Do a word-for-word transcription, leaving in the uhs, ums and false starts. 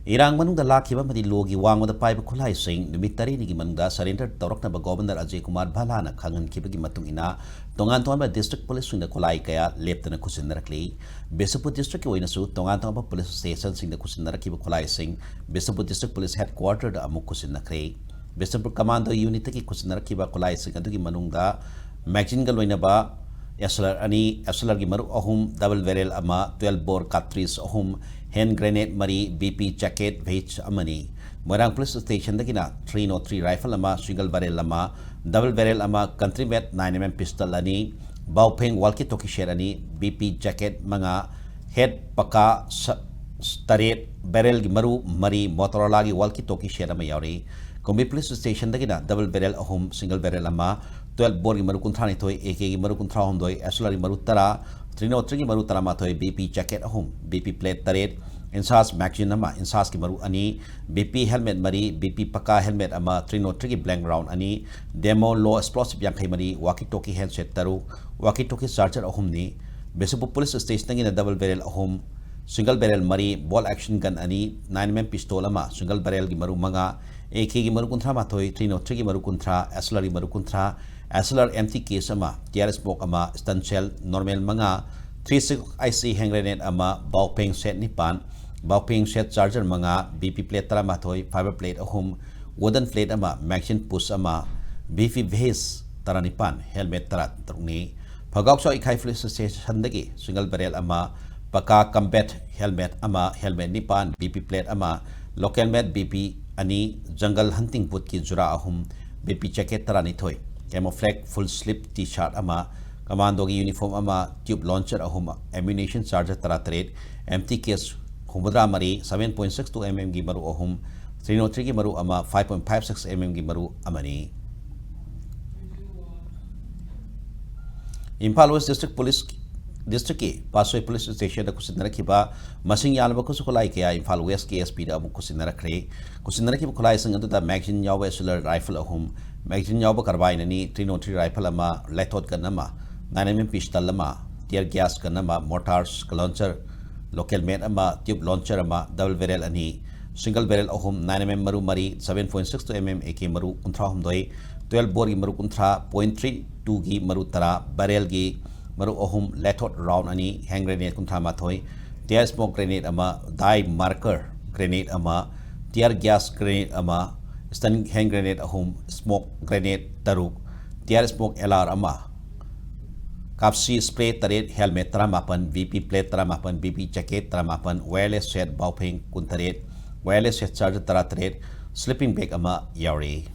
ꯏꯔꯥꯡ ꯃꯅꯨꯡꯗ ꯂꯥꯛꯈꯤꯕ ꯑꯃꯗꯤ ꯂꯣꯒꯤ ꯋꯥꯡꯃꯗ ꯄꯥꯏꯕ ꯈꯨꯠꯂꯥꯏꯁꯤꯡ ꯅꯨꯃꯤꯠ ꯇꯔꯦꯠꯅꯤꯒꯤ ꯃꯅꯨꯡꯗ surrender ꯇꯧꯔꯛꯅꯕ ꯒꯣꯕꯔꯅꯔ ꯑꯖꯌ ꯀꯨꯃꯥꯔ ꯚꯜꯂꯥꯅ ꯈꯪꯍꯟꯈꯤꯕꯒꯤ ꯃꯇꯨꯡ ꯏꯟꯅ, ꯇꯣꯉꯥꯟ ꯇꯣꯉꯥꯟꯕ district policeꯁꯤꯡꯗ ꯈꯨꯠꯂꯥꯏ ꯀꯌꯥ ꯂꯦꯞꯇꯅ ꯈꯨꯠꯁꯤꯟꯅꯔꯛꯂꯤ꯫ ꯕꯤꯁꯅꯨꯄꯨꯔ districtꯀꯤ ꯑꯣꯏꯅꯁꯨ ꯇꯣꯉꯥꯟ ꯇꯣꯉꯥꯟꯕ police stationꯁꯤꯡꯗ ꯈꯨꯠꯁꯤꯟꯅꯔꯛꯈꯤꯕ ꯈꯨꯠꯂꯥꯏꯁꯤꯡ ꯕꯤꯁꯅꯨꯄꯨꯔ district police headquarterꯗ ꯑꯃꯨꯛ ꯈꯨꯠꯁꯤꯟꯅꯈ꯭ꯔꯦ꯫ ꯕꯤꯁꯅꯨꯄꯨꯔ commando unitꯇꯒꯤ ꯈꯨꯠꯁꯤꯟꯅꯔꯛꯈꯤꯕ ꯈꯨꯠꯂꯥꯏꯁꯤꯡ ꯑꯗꯨꯒꯤ ꯃꯅꯨꯡꯗ magazineꯒ ꯂꯣꯏꯅꯕ SLR ꯑꯅꯤ, SLRꯒꯤ ꯃꯔꯨ ꯑꯍꯨꯝ, double barrel ꯑꯃ, twelve bore cartridge ꯑꯍꯨꯝ, hand grenade ꯃꯔꯤ, BP jacket vest ꯑꯃꯅꯤ꯫ ꯃꯣꯏꯔꯥꯡ police stationꯗꯒꯤꯅ three nought three rifle ꯑꯃ, single barrel ꯑꯃ, double barrel ꯑꯃ, country made nine MM pistol ꯑꯅꯤ, Baofeng walkie talkie set ꯑꯅꯤ, BP jacket ꯃꯉꯥ, head Paka ꯁ-, ꯇꯔꯦꯠ, barrelꯒꯤ ꯃꯔꯨ ꯃꯔꯤ, Motorolaꯒꯤ walkie talkie set ꯑꯃ ꯌꯥꯎꯔꯤ꯫ ꯀꯨꯝꯕꯤ police stationꯗꯒꯤꯅ double barrel ꯑꯍꯨꯝ, single barrel ꯑꯃ, twelve boreꯒꯤ ꯃꯔꯨ ꯀꯨꯟꯊ꯭ꯔꯥ ꯅꯤꯊꯣꯏ, AKꯒꯤ ꯃꯔꯨ ꯀꯨꯟꯊ꯭ꯔꯥ ꯍꯨꯝꯗꯣꯏ, SLRꯒꯤ ꯃꯔꯨ ꯇꯔꯥ, three nought threeꯒꯤ ꯃꯔꯨ ꯇꯔꯥꯃꯥꯊꯣꯏ, BP jacket ꯑꯍꯨꯝ, BP plate ꯇꯔꯦꯠ, INSAS magazine ꯑꯃ, INSASꯀꯤ ꯃꯔꯨ ꯑꯅꯤ, BP helmet ꯃꯔꯤ, BP Paka helmet ꯑꯃ, three nought threeꯒꯤ blank round ꯑꯅꯤ, Demo low explosive ꯌꯥꯡꯈꯩ ꯃꯔꯤ, walkie talkie handset ꯇꯔꯨꯛ, walkie talkie charger ꯑꯍꯨꯝꯅꯤ꯫ ꯕꯤꯁꯅꯨꯄꯨꯔ police stationꯗꯒꯤꯅ double barrel ꯑꯍꯨꯝ, single barrel ꯃꯔꯤ, bolt action gun ꯑꯅꯤ, nine MM pistol ꯑꯃ, single barrelꯒꯤ ꯃꯔꯨ ꯃꯉꯥ, AKꯒꯤ ꯃꯔꯨ ꯀꯨꯟꯊ꯭ꯔꯥ ꯃꯥꯊꯣꯏ, three nought threeꯒꯤ ꯃꯔꯨ ꯀꯨꯟꯊ꯭ꯔꯥ, SLRꯒꯤ ꯃꯔꯨ ꯀꯨꯟꯊ꯭ꯔꯥ, SLR empty case ꯑꯃ, tear smoke ꯑꯃ, stun shell normal ꯃꯉꯥ, three six IC hand grenade ꯑꯃ, Baofeng set ꯅꯤꯄꯥꯟ, Baofeng set charger ꯃꯉꯥ, BP plate ꯇꯔꯥꯃꯥꯊꯣꯏ, fiber plate ꯑꯍꯨꯝ, wooden plate ꯑꯃ, magazine pouch ꯑꯃ, BP vest ꯇꯔꯥꯅꯤꯄꯥꯟ, helmet ꯇꯔꯥꯇꯔꯨꯛꯅꯤ꯫ ꯐꯒꯥꯎꯆꯥꯎ ꯏꯈꯥꯏ police stationꯗꯒꯤ single barrel ꯑꯃ, Paka combat helmet ꯑꯃ, helmet ꯅꯤꯄꯥꯟ, BP plate ꯑꯃ, local made BP ꯑꯅꯤ, jungle hunting bootꯀꯤ ꯖꯨꯔꯥ ꯑꯍꯨꯝ, BP jacket ꯇꯔꯥꯅꯤꯊꯣꯏ, camouflage full sleeve T-shirt ꯑꯃ, commandoꯒꯤ uniform ꯑꯃ, tube launcher ꯑꯍꯨꯝ, ammunition charger ꯇꯔꯥꯇꯔꯦꯠ, empty case ꯍꯨꯝꯐꯨꯇꯔꯥ ꯃꯔꯤ, seven point six two MMꯒꯤ ꯃꯔꯨ ꯑꯍꯨꯝ, three nought threeꯒꯤ ꯃꯔꯨ ꯑꯃ, five point five six MMꯒꯤ ꯃꯔꯨ ꯑꯃꯅꯤ꯫ ꯏꯝꯐꯥꯜ West District Police districtꯀꯤ ꯄꯥꯠꯁꯣꯏ police stationꯗ ꯈꯨꯠꯁꯤꯟꯅꯔꯛꯈꯤꯕ ꯃꯁꯤꯡ ꯌꯥꯝꯂꯕ ꯈꯨꯠꯁꯨ ꯈꯨꯠꯂꯥꯏ ꯀꯌꯥ ꯏꯝꯐꯥꯜ Westꯀꯤ SPꯗ ꯑꯃꯨꯛ ꯈꯨꯠꯁꯤꯟꯅꯔꯛꯈ꯭ꯔꯦ꯫ ꯈꯨꯠꯁꯤꯟꯅꯔꯛꯈꯤꯕ ꯈꯨꯠꯂꯥꯏꯁꯤꯡ ꯑꯗꯨꯗ magazine ꯌꯥꯎꯕ SLR rifle ꯑꯍꯨꯝ, magazine ꯌꯥꯎꯕ carbine ꯑꯅꯤ, three nought three rifle ꯑꯃ, lathot gun ꯑꯃ, nine MM pistol ꯑꯃ, tear gas gun ꯑꯃ, mortars launcher, local made ꯑꯃ, tube launcher ꯑꯃ, double barrel ꯑꯅꯤ, single barrel ꯑꯍꯨꯝ, nine M M ꯃꯔꯨ ꯃꯔꯤ, seven point six two M M A K ꯃꯔꯨ ꯀꯨꯟꯊ꯭ꯔꯥ ꯍꯨꯝꯗꯣꯏ, twelve boreꯒꯤ ꯃꯔꯨ ꯀꯨꯟꯊ꯭ꯔꯥ, point three twoꯒꯤ ꯃꯔꯨ ꯇꯔꯥ, barrelꯒꯤ ꯃꯔꯨ ꯑꯍꯨꯝ, lathod round ꯑꯅꯤ, hand grenade ꯀꯨꯟꯊ꯭ꯔꯥ ꯃꯥꯊꯣꯏ, tear smoke grenade ꯑꯃ, dye marker grenade ꯑꯃ, tear gas grenade ꯑꯃ, stun hand grenade ꯑꯍꯨꯝ, smoke grenade ꯇꯔꯨꯛ, tear smoke L R ꯑꯃ, ꯀꯥꯞꯁꯤ spray ꯇꯔꯦꯠ, helmet ꯇꯔꯥꯃꯥꯄꯟ, V P plate ꯇꯔꯥꯃꯥꯄꯟ, V P jacket ꯇꯔꯥꯃꯥꯄꯟ, wireless set ꯕꯥꯎꯐꯦꯡ ꯀꯨꯟꯇꯔꯦꯠ, wireless set charger ꯇꯔꯥꯇꯔꯦꯠ, sleeping bag ꯑꯃ ꯌꯥꯎꯔꯤ꯫